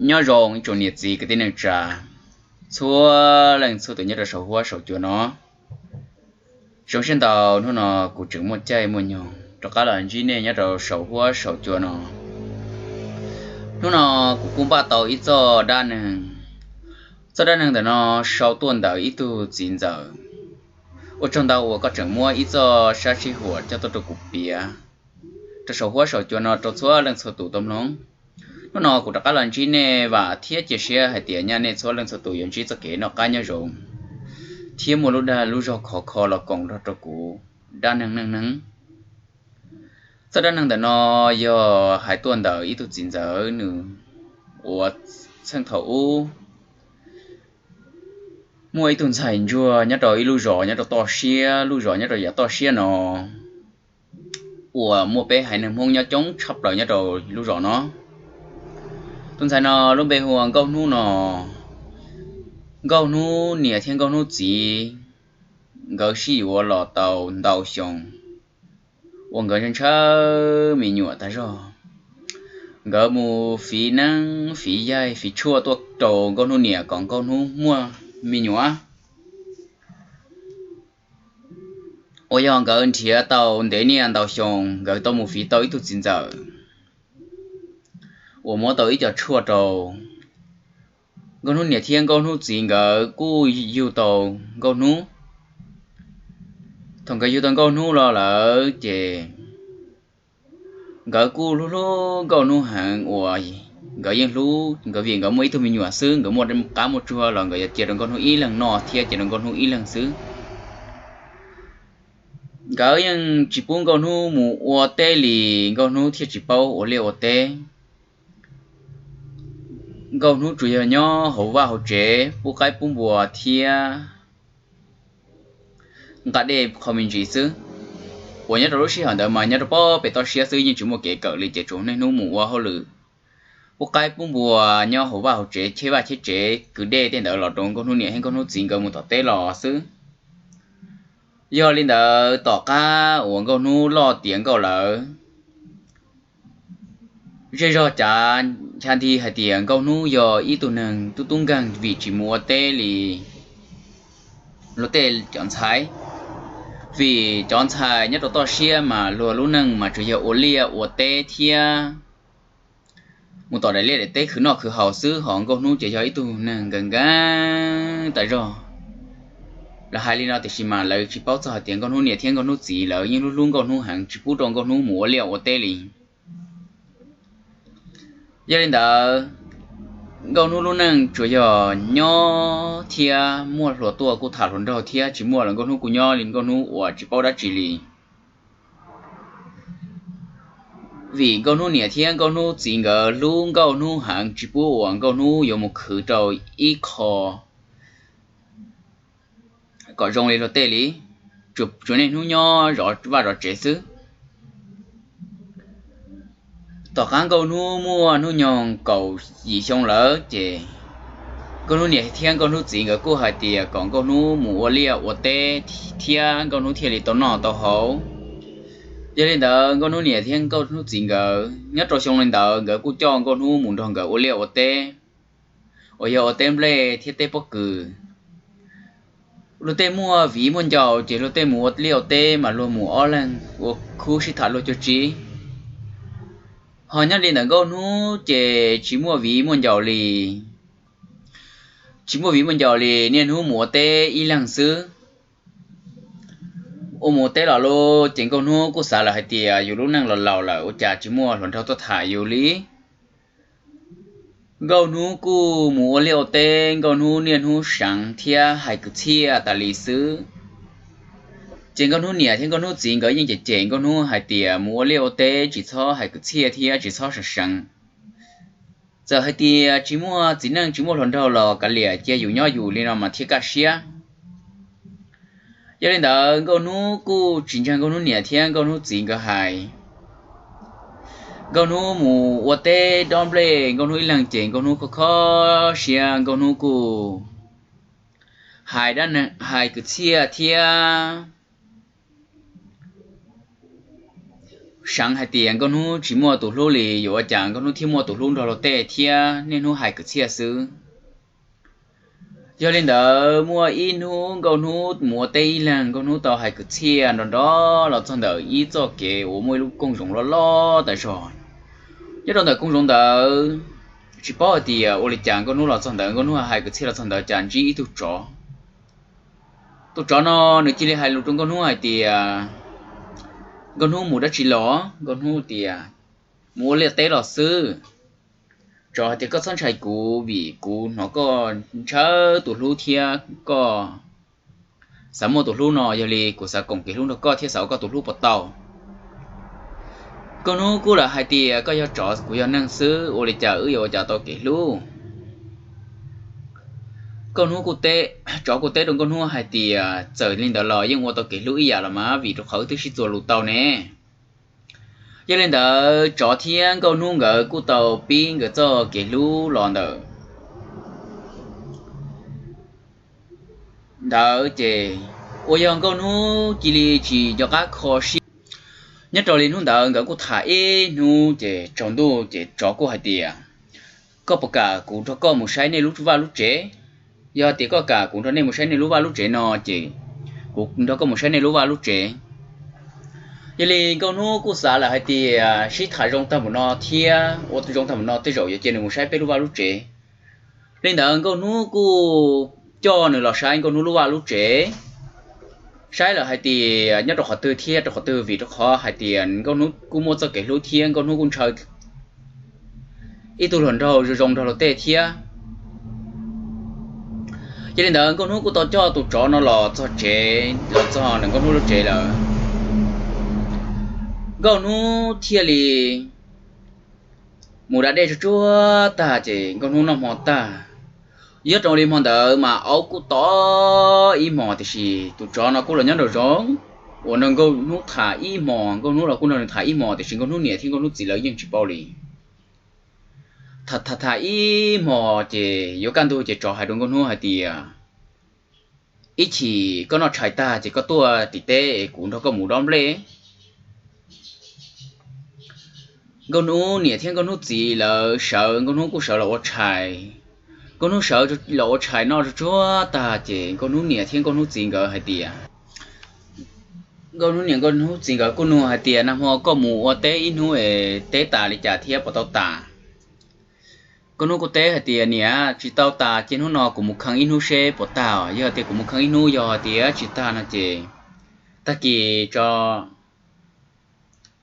Nyob zoo ib tsoom niam txiv kwv tij neej tsa, txhua leej txhua tus nyob rau saum huab saum cua no. Zoo siab ntau, hnub no kuv tseem muaj caij muaj nyoog rov qab los ntsib nej nyob rau saum huab saum cua no. Hnub no kuv kuj npaj tau ib txoj dab neeg. Txoj dab neeg ntawm no sau tuaj ntawm ib tug txiv ntxawm. Ua tsaug ntau uas koj tseem muab ib txoj sab sij huam coj tuaj rau kuv piav rau saum huab saum cua no rau txhua leej txhua tus tau mloog. Hnub no kuv rov qab los ntsib nej, vam thiab cia siab hais tias nyaj nej txhua leej txhua tus yuav ntsib txoj kev noj qab nyob zoo thiab muaj lub dag lub zog khov kho los koom nrog rau kuv dab neeg neej neeg. Txoj dab neeg ntawm no yog hais tuaj ntawm ib tug txiv ntxawm, nws uas txheej thaum ub muaj ib tug ntxhais ntsuag nyob rau ib lub zos nyob rau toj siab, lub zos nyob rau yav toj siab no uas muaj peb haiv neeg Hmoob nyob coob tshaj plaws nyob rau lub zos no. Tus ntxhais no lub npe hu ua Nkauj Hnub no. Nkauj Hnub niam thiab Nkauj Hnub txiv nkawd sib yuav los tau ntau xyoo, uas nkawd ntshaw me nyuam tag zog. Nkawd mus fiv neeb fiv yaig fiv tshuaj tuaj rau Nkauj Hnub niam kom Nkauj Hnub muaj me nyuam, uas yog nkawd nrhiav tau ntev niaj ntau xyoo nkawd tau mus fiv tau ib tug txiv ntxawm uas muab tau ib co tshuaj rau. Nkauj Hnub niam thiab Nkauj Hnub txiv nkawd kuj yug tau Nkauj Hnub. Thaum nkawd yug tau Nkauj Hnub los lawm ces nkawd kuj hlub hlub Nkauj Hnub heev uas nkawd yeej hlub nkawd vim nkawd muaj ib tug me nyuam xwb, nkawd muaj qab muaj tsuag los nkawd yuav cia rau Nkauj Hnub ib leeg noj thiab cia rau Nkauj Hnub ib leeg xwb. Nkawd yeej tsis pub Nkauj Hnub mus ua teb li, Nkauj Hnub thiaj tsis paub ua liaj ua teb. Nkauj Hnub tsuas yog nyob hauv vaj hauv tsev pub qaib pub npua thiab nqa dej qho me ntsis xwb, uas nyob rau lub sij hawm ntawd mas nyob rau pob pem toj siab xwb yeej tsis muaj kev kawm li ces tsuas niaj hnub mus ua hauj lwm pub qaib pub npua nyob hauv vaj hauv tsev cheb vaj cheb tsev kwv dej tej ntawd los rau Nkauj Hnub niam thiab Nkauj Hnub txiv nkawd mus tom teb los xwb. Yog li ntawd tom qab uas Nkauj Hnub loj tiav nkauj lawm, zej zog cav ncha nthi hais tias Nkauj Hnub yog ib tug neeg tub tub nkeeg vim tsis mus ua teb li luag tej cov ntxhais. Vim cov ntxhais nyob rau toj siab mas luag lub neej mas tsuas yog ua liaj ua teb thiab mus tom daim liaj daim teb khwv noj khwv haus xwb, ho Nkauj Hnub ces yog ib tug neeg nkees nkees tas zog. Lawv hais li no tiam sis mas lawv tsis paub txog hais tias Nkauj Hnub niam thiab Nkauj Hnub txiv lawv yeej hlub hlub Nkauj Hnub heev tsis pub rau Nkauj Hnub mus ua liaj ua teb li. Yog li ntawd, Nkauj Hnub lub neej tsuas yog nyob thiab muaj hluas tuaj kuj tham hluas nraug thiab tsis muaj los Nkauj Hnub kuj nyob li Nkauj Hnub uas tsis paub dab tsi li. Vim Nkauj Hnub niam thiab Nkauj Hnub txiv nkawd hlub Nkauj Hnub heev tsis pub uas Nkauj Hnub yuav mus khwv rau ib qho kom zoo li luag tej li, tsuas niaj hnub nyob zov vaj zov tsev xwb. Tom qab Nkauj Hnub muaj hnub nyoog kaum yim xyoo lawm ces Nkauj Hnub niam thiab Nkauj Hnub txiv nkawd kuj hais tias kom Nkauj Hnub mus ua liaj ua teb thiab Nkauj Hnub thiaj li tau noj tau haus. Yog li ntawd Nkauj Hnub niam thiab Nkauj Hnub txiv nkawd nyob rau xyoo li ntawd nkawd kuj coj Nkauj Hnub mus nrog nkawd ua liaj ua teb, uas yog ua teb nplej thiab teb pob kws. Luag tej muaj viv muaj ncaus ces luag tej mus ua liaj ua teb mas luag mus ob leeg ua khub sib tham luag cuag tsi. Ho nyob li ntawm Nkauj Hnub ces tsis muaj viv muaj ncaus li. Tsis muaj viv muaj ncaus li, niaj hnub mus ua teb ib leeg xwb. Ua mus ua teb los lawm ces Nkauj Hnub kuj xav lawm hais tias yus lub neej los laus lawm ua cas tsis muaj hluas nraug tuaj tham yus li. Nkauj Hnub kuj mus ua liaj ua teb, Nkauj Hnub niaj hnub seev thiab hais kwv txhiaj tas li xwb. Ces Nkauj Hnub niam thiab Nkauj Hnub txiv nkawd yeej cem cem Nkauj Hnub hais tias mus ua liaj ua teb tsis txhob hais kwv txhiaj thiab tsis txhob seev seev. Txawm hais tias tsis muaj txiv neej tsis muaj hluas nraug los kav liam cia yus nyob yus li no mas thiaj kaj siab. Yog li ntawd Nkauj Hnub kuj tsis ntseeg Nkauj Hnub niam thiab Nkauj Hnub txiv nkawd hais. Nkauj Hnub mus ua teb dob nplej Nkauj Hnub ib leeg ces Nkauj Hnub kho kho siab, Nkauj Hnub kuj hais dab neeg hais kwv txhiaj thiab seev hais tias Nkauj Hnub tsis muaj tus hlub li, yuav ua cas Nkauj Hnub thiaj muaj tus hlub nrog luag tej thiab, niaj hnub hais kwv txhiaj xwb. Yog li ntawd muaj ib hnub Nkauj Hnub mus ua teb ib leeg, Nkauj Hnub tau hais kwv txhiaj nrov nrov los txog ntawm ib txoj kev uas muaj ib lub kooj zoov loj loj tas zog. Nyob rau ntawm kooj zoov ntawd, tsis paub hais tias ua li cas Nkauj Hnub los txog ntawd, Nkauj Hnub hais kwv txhiaj los txog ntawd cas ntsib ib tug tsov. Tus tsov no nws cia li hais lus rau Nkauj Hnub hais tias, Nkauj Hnub mus dab tsi los? Nkauj Hnub tias, mus ua liaj teb los xwb. Tsov hais tias, koj txhob ntshai kuv vim kuv hnov koj ntshaw tus hlub thiab koj xav muaj tus hlub no, yog li kuv xav koom kev hlub nrog koj thiab xav ua koj tus hlub puas tau? Nkauj Hnub kuj lam hais tias, koj yog tsov kuv yog neeg xwb, ua li cas wb yuav ua cas tau kev hlub? Nkauj Hnub kuj teb, tsov kuj teb rau Nkauj Hnub hais tias, txawm li ntawd los yeej ua tau kev hlub ib yam los mas, vim rau qhov wb twb sib txuas lus tau ne. Yog li ntawd tsov thiab Nkauj Hnub nkawd kuj tau pib nkawd txoj kev hlub los ntawm ntawd ces uas yog Nkauj Hnub cia li tsis nco qab kho siab. Nyob rau li hnub ntawd nkawd kuj tham ib hnub ces tsaus ntuj ces tsov kuj hais tias, koj puas kam kuv nrog koj mus saib nej lub vaj lub tsev? Yog tias koj kam kuv nrog nej mus saib nej lub vaj lub tsev no ces kuv nrog koj mus saib nej lub vaj lub tsev. Yog li Nkauj Hnub kuj xav lawm hais tias sib tham zoo tag mus no thiab ua zoo tag mus no tej zaum yuav cia nws mus saib peb lub vaj lub tsev. Li ntawd Nkauj Hnub kuj coj nws los saib Nkauj Hnub lub vaj lub tsev, saib lawm hais tias nyob rau qhov twg thiab rau qhov twg, vim rau qhov hais tias Nkauj Hnub kuj muaj txoj kev hlub thiab Nkauj Hnub kuj ntshaw ib tug hluas nraug zoo zoo nrog luag tej thiab. Yog li ntawd Nkauj Hnub kuj tau coj tus tsov no los txog tsev, los txog ntawm Nkauj Hnub lub tsev lawm. Nkauj Hnub thiaj li mus da dej tsuag tsuag tag ces Nkauj Hnub noj hmo tag. Nyob rau li hmo ntawd mas aub kuj tom ib hmos tiam sis tus tsov no kuj los nyob nraum zoov uas nrog Nkauj Hnub tham ib hmos, Nkauj Hnub los kuj nrog nws tham ib hmos tiam sis Nkauj Hnub niam thiab Nkauj Hnub txiv lawv yeej tsis paub li. Tham tham tham ib hmos ces yuav kaj ntug ces tsov hais rau Nkauj Hnub hais tias, ib chim koj noj tshais tag ces koj tuaj tim teb es kuv nrog koj mus dob nplej. Nkauj Hnub niam thiab Nkauj Hnub txiv lawv sawv, Nkauj Hnub kuj sawv los ua tshais. Nkauj Hnub sawv los ua tshais noj tsuag tsuag tag ces Nkauj Hnub niam thiab Nkauj Hnub txiv nkawd hais tias, Nkauj Hnub niam Nkauj Hnub txiv nkawd kuj nug hais tias, nag hmo koj mus ua teb ib hnub es teb tas li cas thiab puas tau tas? Nkauj Hnub kuj teb hais tias, niam, tsis tau tas, cia hnub no kuv mus kheej ib hnub seb puas tag os. Yog tias kuv mus kheej ib hnub yog tias tsis tag no ces tag kis tso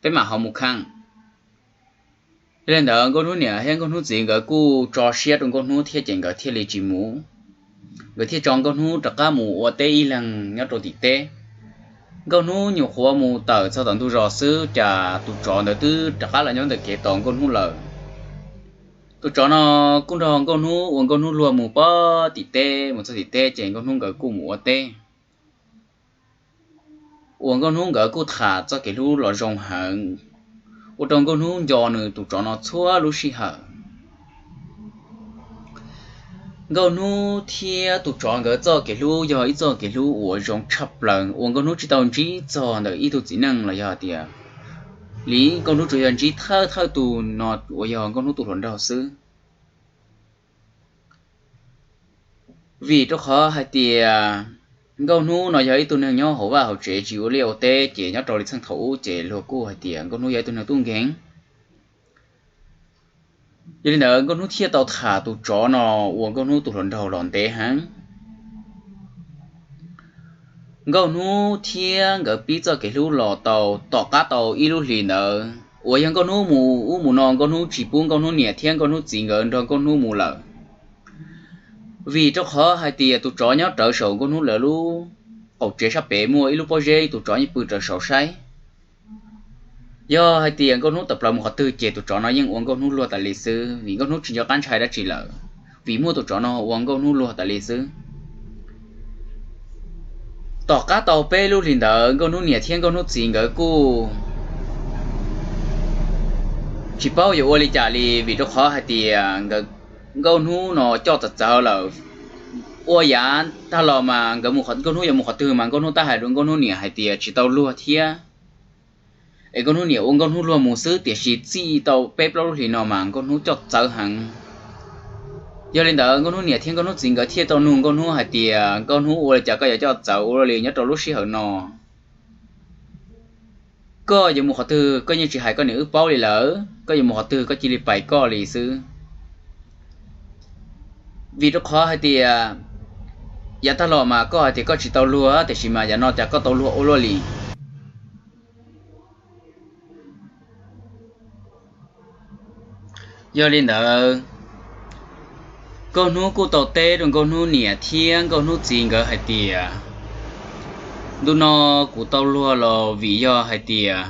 peb mam ho mus kheej. Yog li ntawd Nkauj Hnub niam thiab Nkauj Hnub txiv nkawd kuj tso siab rau Nkauj Hnub thiab ces nkawd thiaj li tsis mus. Nkawd thiaj tso Nkauj Hnub rov qab mus ua teb ib leeg nyob rau tim teb. Nkauj Hnub nyuam qhuav mus tawm txog tom ntug zos xwb cas tus tsov ntawd twb rov qab los nyob ntawm kev tos Nkauj Hnub lawm. Tus tsov no kuj nrog Nkauj Hnub ua Nkauj Hnub luag mus pab tim teb, mus txog tim teb ces Nkauj Hnub nkawd kuj mus ua teb. Uas Nkauj Hnub nkawd kuj tham txoj kev hlub los zoo heev, ua rau Nkauj Hnub nco nws tus tsov no txhua lub sij hawm. Nkauj Hnub thiab tus tsov nkawd txoj kev hlub yog ib txoj kev hlub uas zoo tshaj plaws uas Nkauj Hnub tsis tau ntsib txog ntawm ib tug txiv neej los yog tias li Nkauj Hnub tsuas yog ntsib thawj thawj tus no uas yog Nkauj Hnub tus hluas nraug xwb. Vim rau qhov hais tias Nkauj Hnub no yog ib tug neeg nyob hauv vaj hauv tsev tsis ua liaj ua teb ces nyob rau li txheej thaum ub ces luag kuj hais tias Nkauj Hnub yog ib tug neeg tub nkeeg. Yog li ntawd Nkauj Hnub thiaj tau tham tus tsov no ua Nkauj Hnub tus hluas nraug los ntev heev. Nkauj Hnub thiab nkawd pib txoj kev hlub los tau tom qab tau ib lub hlis ntawd uas yog Nkauj Hnub mus ub mus no Nkauj Hnub tsis pub Nkauj Hnub niam thiab Nkauj Hnub txiv nkawd nrog Nkauj Hnub mus lawm. Vim rau qhov hais tias tus tsov nyob rawv saum Nkauj Hnub lawv lub qaum tsev sab pem muaj ib lub pob zeb, tus tsov yeej pw rawv saud saib. Yog hais tias Nkauj Hnub tawm plaws mus qhov twg ces tus tsov no yeej ua Nkauj Hnub luag tas li xwb, vim Nkauj Hnub tsis nco qab ntshai dab tsi lawm, vim muaj tus tsov no ua Nkauj Hnub luag tas li xwb. Tom qab tau peb lub hlis ntawd Nkauj Hnub niam thiab Nkauj Hnub txiv nkawd kuj tsis paub yuav ua li cas li, vim rau qhov hais tias Nkauj Hnub no coj txawv txawv lawm. Ua yav tag los mas nkawd, Nkauj Hnub yuav mus qhov twg mas Nkauj Hnub tab hais rau Nkauj Hnub niam hais tias tsis tau luag thiab. Es Nkauj Hnub niam ua Nkauj Hnub luag mus xwb, tiam sis txij tau peb plaub lub hlis no mas Nkauj Hnub coj txawv heev. Yog li ntawd Nkauj Hnub niam thiab Nkauj Hnub txiv nkawd thiaj tau nug Nkauj Hnub hais tias, Nkauj Hnub, ua li cas koj yuav coj txawv ua luaj li nyob rau lub sij hawm no? Koj yuav mus qhov twg koj yeej tsis hais koj niam wb paub li lawm, koj yuav mus qhov twg koj cia li pais koj li xwb. Vim rau qhov hais tias yav tag los mas koj hais tias koj tsis tau luag, tiam sis mas yav no cas koj tau luag ua luaj li. Yog li ntawd, Nkauj Hnub kuj tau teb rau Nkauj Hnub niam thiab Nkauj Hnub txiv nkawd hais tias, ntu no kuv tau luag los vim yog hais tias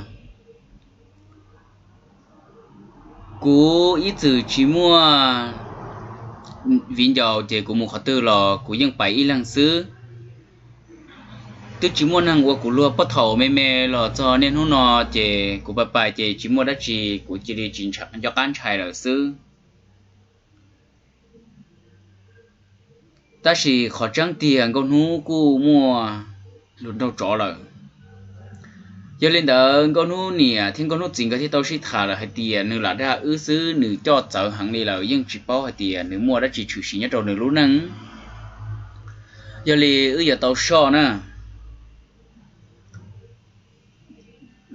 kuv ib txwm tsis muaj viv ncaus ces kuv mus qhov twg los kuv yeej pais ib leeg xwb. Twb tsis muaj neeg ua kuv luag, puag thaum me me los txog niaj hnub no ces kuv pais pais ces tsis muaj dab tsi, kuv cia li tsis nco qab ntshai lawm xwb. Tab sis qhov tseeb tiag Nkauj Hnub kuj muaj hluas nraug tsov lawm. Yog li ntawd Nkauj Hnub niam thiab Nkauj Hnub txiv nkawd thiaj tau sib tham lawm hais tias nws lam dag wb xwb, nws coj txawv heev li lawm, yeej tsis paub hais tias nws muaj dab tsi tshwm sim nyob rau nws lub neej. Yog li wb yuav tau soj na.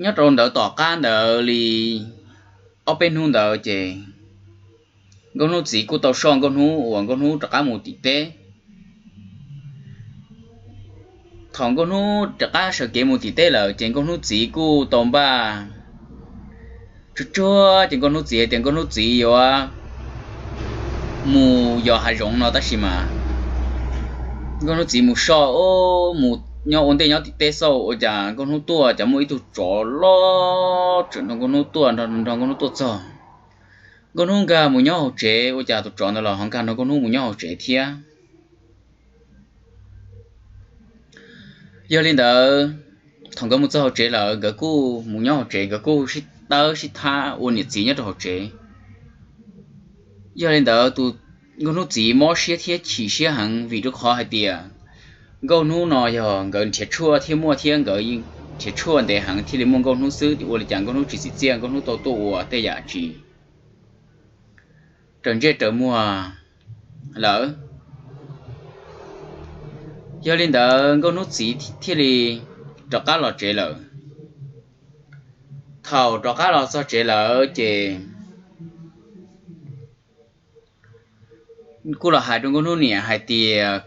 Nyob rau ntawd tom qab ntawd li ob peb hnub ntawd ces Nkauj Hnub txiv kuj tau soj Nkauj Hnub uas Nkauj Hnub rov qab mus tim teb. Thaum Nkauj Hnub rov qab sawv kev mus tim teb lawm ces Nkauj Hnub txiv kuj tau npaj tsuag tsuag, ces Nkauj Hnub txiv hais tias Nkauj Hnub txiv yuav mus yos hav zoov no tab sis mas Nkauj Hnub txiv mus soj, mus nyob ua ntej nyob tim teb xauj ua cas Nkauj Hnub tuaj cas muaj ib tug tsov loj tseem nrog Nkauj Hnub tuaj, nrog Nkauj Hnub tuaj txog. Nkauj Hnub nkag mus nyob hauv tsev ua cas tus tsov ntawd los ho nkag nrog Nkauj Hnub mus nyob hauv tsev thiab. Yog li ntawd, thaum nkawd mus txog hauv tsev lawm nkawd kuj mus nyob hauv tsev, nkawd kuj sib tawb sib thab ua niam txiv nyob rau hauv tsev. Yog li ntawd tus Nkauj Hnub txiv mob siab thiab chim siab heev vim rau qhov hais tias Nkauj Hnub no yog nkawd nrhiav tshuaj thiab muaj thiab nkawd nrhiav tshuaj ntev heev thiaj li muaj Nkauj Hnub xwb, ua li cas Nkauj Hnub tsis txim txiaj, Nkauj Hnub tau tuaj ua tej yam tsis raws ntsej raws muag lawm. Yog li ntawd Nkauj Hnub txiv thiaj li rov qab los tsev lawm. Thaum rov qab los txog tsev lawm ces kuj los hais rau Nkauj Hnub niam hais tias